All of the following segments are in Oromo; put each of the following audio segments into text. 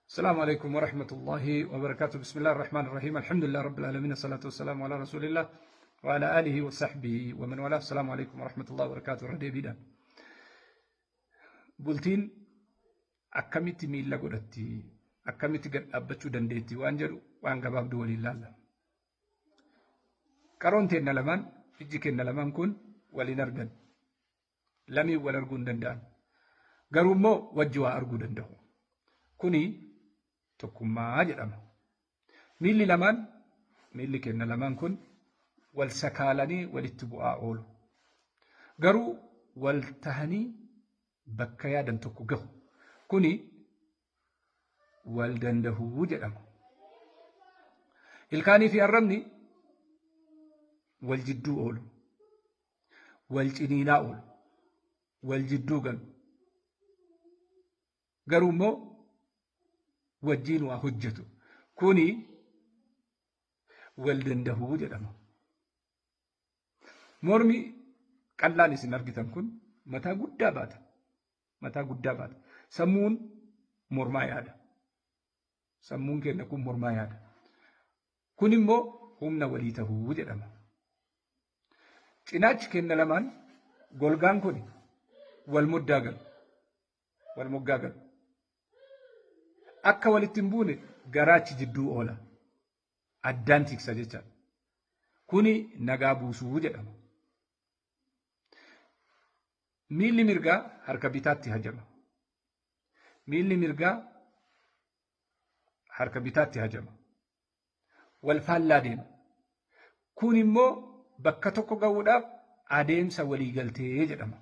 السلام عليكم ورحمة الله وبركاته. بسم الله الرحمن الرحيم. الحمد لله رب العالمين، الصلاة والسلام على رسول الله وعلى آله وصحبه ومن والاه. السلام عليكم ورحمة الله وبركاته. Irra bultiin akkamitti miila godhatti, akkamitti gad dhaabbachuu dandeetti waan jedhu waan gabaabduu waliin laalla. Qaroon teenna lamaan, ijji keenna lamaan kun waliin argan. Lamiin wal arguu hin danda'an. Garuu immoo wajji waa arguu danda'u. Kuni tokkummaa jedhama. Miilli lamaan, miilli keenna lamaan kun wal sakaalanii walitti bu'aa oolu. Garuu wal tahanii bakka yaadan tokko gahu. Kuni wal dandahuu jedhama. Ilkaanii fi arrabni wal jidduu oolu. Wal ciniinaa oolu. Wal jidduu galu. Garuu immoo wajjiin waa hojjetu. Kuni wal dandahuu jedhama. Mormi qallaan isin argitan kun mataa guddaa baata. Mataa guddaa baata. Sammuun mormaa yaada. Sammuun keenya kun mormaa yaada. Kun immoo humna walii tahuu jedhama. Cinaachi keenya lamaan golgaan kun wal moggaa galu. Wal moggaa galu. Akka walitti hin buune garaachi jidduu oola. Addaan tiksa jechaadha. Kuni nagaa buusuu jedhama. Miilli mirgaa harka bitaatti hajama. Miilli mirgaa harka bitaatti hajama. Wal faallaa deema. Kun immoo bakka tokko gahuudhaaf adeemsa walii galtee jedhama.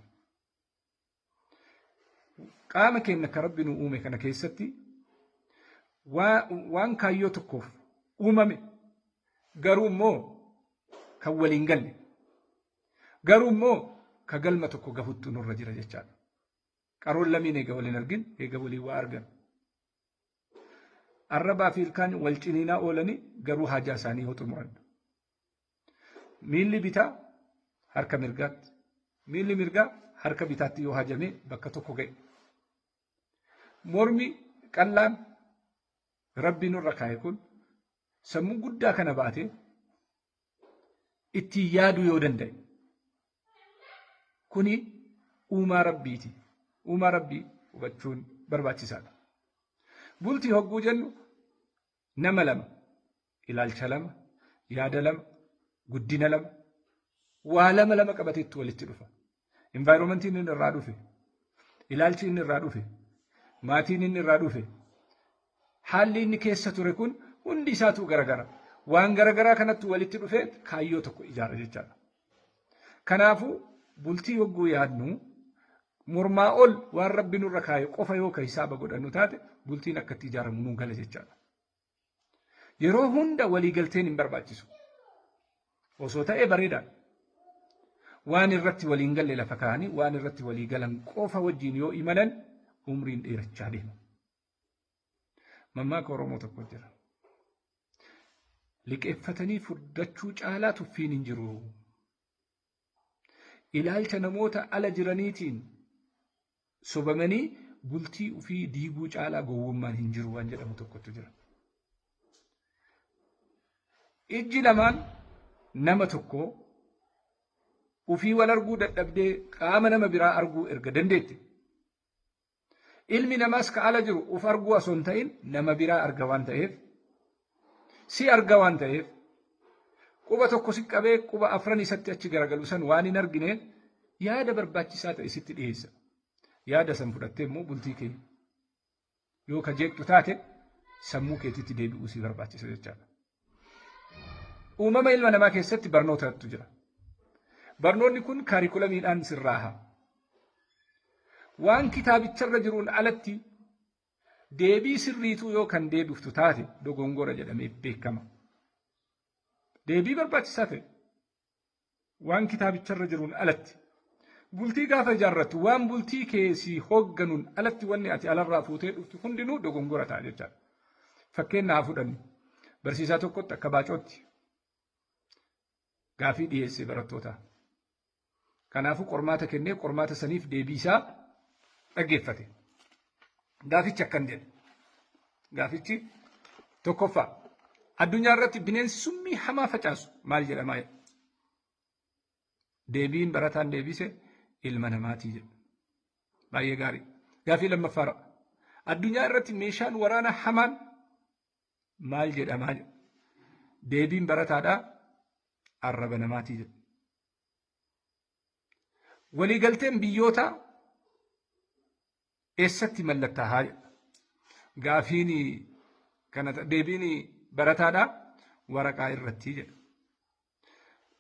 Qaama keenya kan Rabbi nu uume kana keessatti waan kaayyoo tokkoof uumame, garuu immoo kan waliin galle, garuu immoo ka galma tokko gahuttu nurra jira jechaadha. Qaroon lamiin eega waliin argin, eega waliin waa argan. Arrabaa fi ilkaan wal ciniinaa oolanii garuu haajaa isaanii yoo xumuran. Miilli bitaa harka mirgaatti, miilli mirgaa harka bitaatti yoo hajame bakka tokko ga'e. Mormi qallaan Rabbi nurra kaa'e kun sammuu guddaa kana baatee ittiin yaaduu yoo danda'e. Kuni uumaa Rabbiiti. Uumaa Rabbii hubachuun barbaachisaadha. Bultii hogguu jennu nama lama, ilaalcha lama, yaada lama, guddina lama, waa lama lama qabateetti walitti dhufa. Environmentiin inni irraa dhufe, ilaalchi inni irraa dhufe, maatiin inni irraa dhufe, haalli inni keessa ture kun hundi isaatu garagara. Waan garagaraa kanatti walitti dhufee kaayyoo tokko ijaara jechaadha. Kanaafuu bultii hogguu yaadnu mormaa ol waan Rabbi nurra kaa'e qofa yoo ka hisaaba godhannu taate, bultiin akka itti ijaaramu nuu gala jechaadha. Yeroo hunda waliigalteen hin barbaachisu. Osoo ta'ee bareedaadha. Waan irratti waliin galle lafa kaa'anii waan irratti walii galan qofa wajjin yoo imalan umriin dheerachaa deema. Mammaaka Oromoo tokko jira. Liqeeffatanii furdachuu caalaa tuffiin hin jiru. Ilaalcha namoota ala jiraniitiin sobamanii bultii ofii diiguu caalaa gowwummaan hin jiru waan jedhamu tokkotu jira. Ijji lamaan nama tokko ufii wal arguu dadhabdee qaama nama biraa arguu erga dandeette. Ilmi namaas ka ala jiru uf arguu osoo hin ta'in nama biraa arga waan ta'eef, si arga waan ta'eef, quba tokko si qabee quba afran isatti achi garagalu san waan hin argineef yaada barbaachisaa ta'e sitti dhiyeessa. Yaada san fudhattee immoo bultii kee yoo ka jeeqxu taate sammuu keetitti deebi'uu si barbaachisa jechaadha. Uumama ilma namaa keessatti barnootatu jira. Barnoonni kun kaarikulamiidhaan sirraaha. Waan kitaabicharra jiruun alatti deebii sirriituu yoo kan deebiftu taate dogongora jedhamee beekama. Deebii barbaachisaa ta'e waan kitaabicharra jiruun alatti. Bultii gaafa ijaarrattu waan bultii keessi hoogganuun alatti wanni ati alarraa fuutee dhuftu hundinuu dogongora ta'a jechaadha. Fakkeenya haa fudhannu. Barsiisaa tokkotti akka baacootti gaafii dhiyeesse barattoota. Kanaafuu qormaata kennee qormaata saniif deebii isaa dhaggeeffate. Gaafichi akkan jedhe. Gaafichi tokkoffaa, addunyaa irratti bineensi summii hamaa facaasu maal jedhamaa jedha. Deebiin barataan deebise ilma namaatii jedha. Baay'ee gaarii. Gaafii lammaffaadha. Addunyaa irratti meeshaan waraana hamaan maal jedhamaa jedha. Deebiin barataadhaa arraba namaatii jedha. Waliigalteen biyyootaa eessatti mallattaahaa jedha. Gaafiin kana deebiin barataadhaa waraqaa irratti jedha.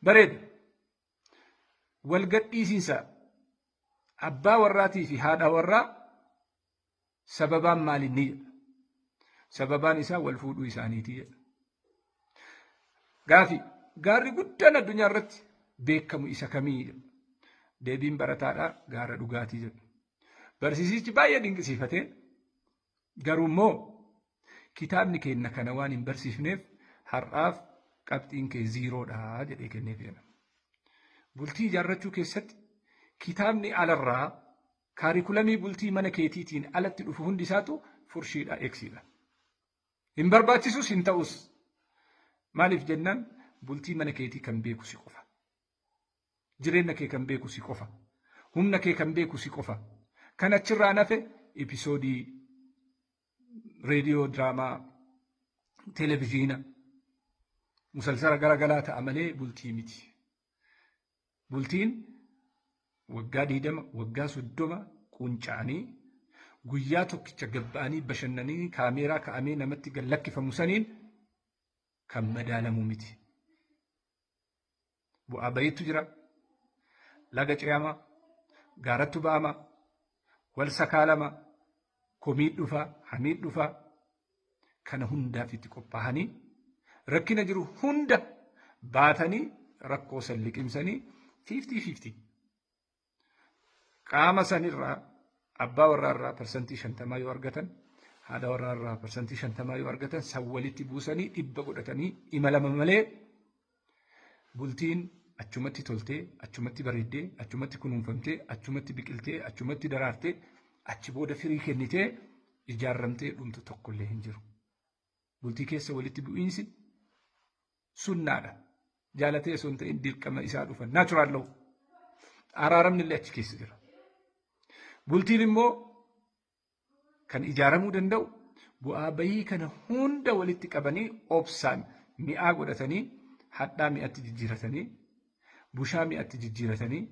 Bareeda. Walgadhiisiinsa abbaa warraatii fi haadha warraa sababaan maalinni jedha. Sababaan isaa wal fuudhuu isaaniiti jedha. Gaafii gaarri guddaan addunyaa irratti beekamu isa kamii jedha. Deebiin barataadhaa gaara dhugaatii jedha. Barsiisichi baay'ee dinqisiifatee, garuu immoo kitaabni keenya kana waan hin barsiifneef har'aaf qabxiin kee zerodha jedhee kenneef jedha. Bultii ijaarrachuu keessatti kitaabni alarraa curriculumii bultii mana keetiitiin alatti dhufu hundi isaatu furshiidha, eegsiidha. Hin barbaachisus, hin ta'us. Maaliif jennaan, bultii mana keetii kan beeku si qofa. Jireenya kee kan beeku si qofa. Humna kee kan beeku si qofa. Kan achirraa nafe episodeii reediyoo, diraamaa, televezyiina, musalsala garagalaa ta'a malee bultii miti. Bultiin waggaa 20, waggaa 30 qunca'anii guyyaa tokkicha gabba'anii bashannanii kaameeraa ka'amee namatti gad lakkifamu saniin kan madaalamu miti. Bu'aa bayiitu jira. Laga ce'ama, gaarattu ba'ama, wal sakaalama, komii dhufa, hamiin dhufa. Kana hundaaf itti qophaa'anii, rakkina jiru hunda baatanii, rakkoo san liqimsanii, 50-50 qaama sanirraa, abbaa warraarraa 50% yoo argatan, haadha warraarraa 50% yoo argatan, san walitti buusanii 100 godhatanii imalama malee, bultiin achumatti toltee, achumatti bareeddee, achumatti kunuunfamtee, achumatti biqiltee, achumatti daraartee, achi booda firii kennitee ijaarramtee dhumtu tokkollee hin jiru. Bultii keessa walitti bu'iinsi sunnaadha. Jaalatee osoo hin ta'in dirqama isaa dhufa. Natural law. Araaramni illee achi keessa jira. Bultiin immoo kan ijaaramuu danda'u bu'aa bayii kana hunda walitti qabanii, obsaan mi'aa godhatanii, hadhaa mi'atti jijjiiratanii, bushaa mi'atti jijjiiratanii,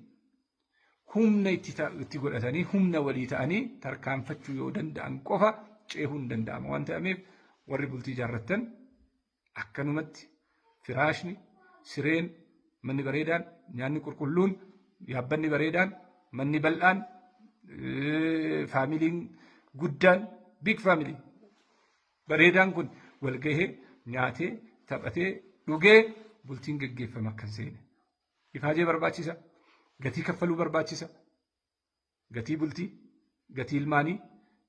humna itti godhatanii, humna walii ta'anii tarkaanfachuu yoo danda'an qofa ceehuu hin danda'ama waan ta'ameef, warri bultii ijaarrattan akkanumatti firaashni, sireen, manni bareedaan, nyaanni qulqulluun, yaabbanni bareedaan, manni bal'aan, familyiin guddaan, big family bareedaan kun walgahee nyaatee, taphatee, dhugee bultiin geggeeffama akkan seene. Ifaajee barbaachisa. Gatii kaffaluu barbaachisa. Gatii bultii, gatii ilmaanii,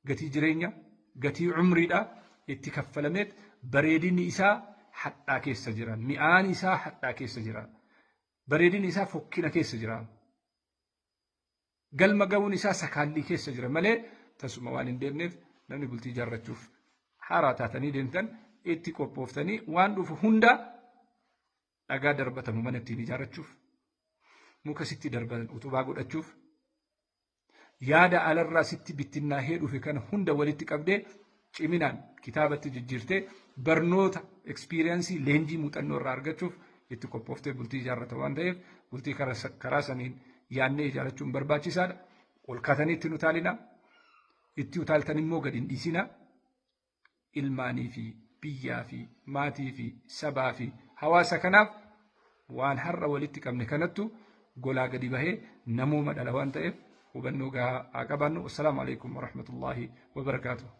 gatii jireenya, gatii umriidhaa itti kaffalameet bareedinni isaa hadhaa keessa jira. Mi'aan isaa hadhaa keessa jira. Bareedinni isaa fokkina keessa jira. Galma ga'uun isaa sakaallii keessa jira malee tasuma waan hin deemneef, namni bultii ijaarrachuuf haaraa taatanii deemtan itti qophooftanii, waan dhufu hunda, dhagaa darbatamu mana ittiin ijaarrachuuf, muka sitti darbatan utubaa godhachuuf, yaada alarraa sitti bittinnaahee dhufe kana hunda walitti qabdee, ciminaan kitaabatti jijjiirtee, barnoota, experienceii, leenjii, muuxannoo irraa argachuuf itti qophooftee bultii ijaarrata waan ta'eef, bultii karaa saniin yaannee ijaarrachuun barbaachisaadha. Ol kaatanii itti utaalina. Itti utaaltan immoo gadi hin dhiisina. Ilmaanii fi biyyaa fi maatii fi sabaa fi hawaasa kanaaf waan har'a walitti qabne kanattu golaa gadi bahee namooma dhala waan ta'eef, hubannoo gahaa haa qabaannu. Assalaamu alaikum warahmatullaahi wabarakaatuh.